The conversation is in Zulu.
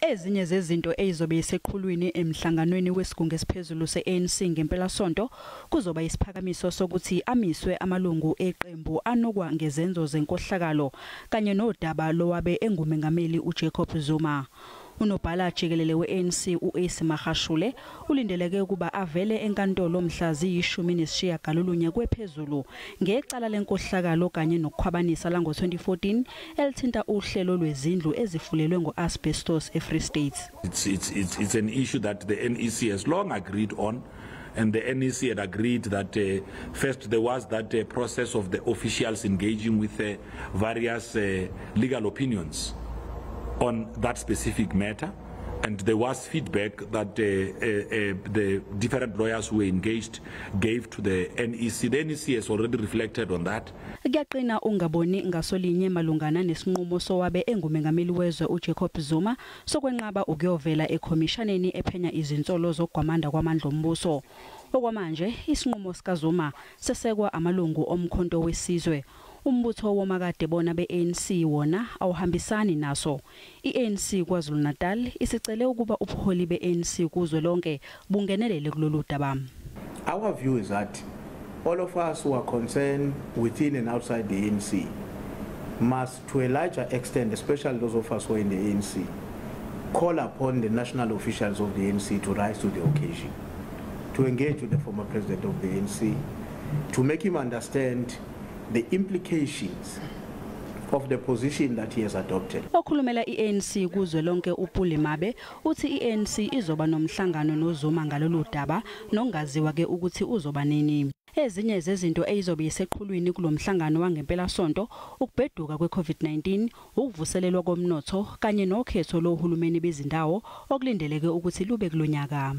Ezinye zezinto ezizobe iseqhulwini emhlanganweni wesigungu esiphezulu se-ANC ngempelasonto kuzoba isiphakamiso sokuthi amiswe amalungu eqembu anokwa ngezenzo zenkohlakalo kanye nodaba lowabe engumengameli uJacob Zuma. Unobhala jikelele we-ANC u-Ace Magashule ulindeleke ukuba avele enkantolo mhla ziyi-19 kwephezulu ngecala lenkohlakalo kanye nokukhwabanisa lango-2014 elithinta uhlelo lwezindlu ezifulelwe ngo-asbestos eFree State. It's an issue that the NEC has long agreed on. And the NEC had agreed that first there was that process of the officials engaging with various legal opinions on that specific matter, and there was feedback that the different lawyers who were engaged gave to the NEC. The NEC has already reflected on that. Kuyaqina ungaboni ngasolinye malungana nesinqumo sowabe engumengameli wezwe uJacob Zuma sokwenqaba ukuyovela ekhomishaneni ephenya izinsolo zokugwamanda kwamandla ombuso. Okwamanje isinqumo sikaZuma sesekwa amalungu omkhonto wesizwe. Umbutho womakade bona be-ANC wona awuhambisani naso. I-ANC KwaZulu-Natal isicele ukuba ubuholi be-ANC kuzwelonke bungenelele kulolu daba. Our view is that all of us who are concerned within and outside the ANC must, to a larger extent, especially those of us who are in the ANC, call upon the national officials of the ANC to rise to the occasion, to engage with the former president of the ANC, to make him understand the implications of the position that he has adopted. Okhulumela iANC kuzwelonke uPule Mabe uthi iANC izoba nomhlangano noZuma ngalolu daba nongaziwa ke ukuthi uzoba nini. Ezinye zezinto ezizobe iseqhulwini kulomhlangano wangempelasonto ukubheduka kweCovid-19, ukuvuselelwa komnotho kanye nokhetho lohulumeni bezindawo okulindeleke ukuthi lube kulonyaka.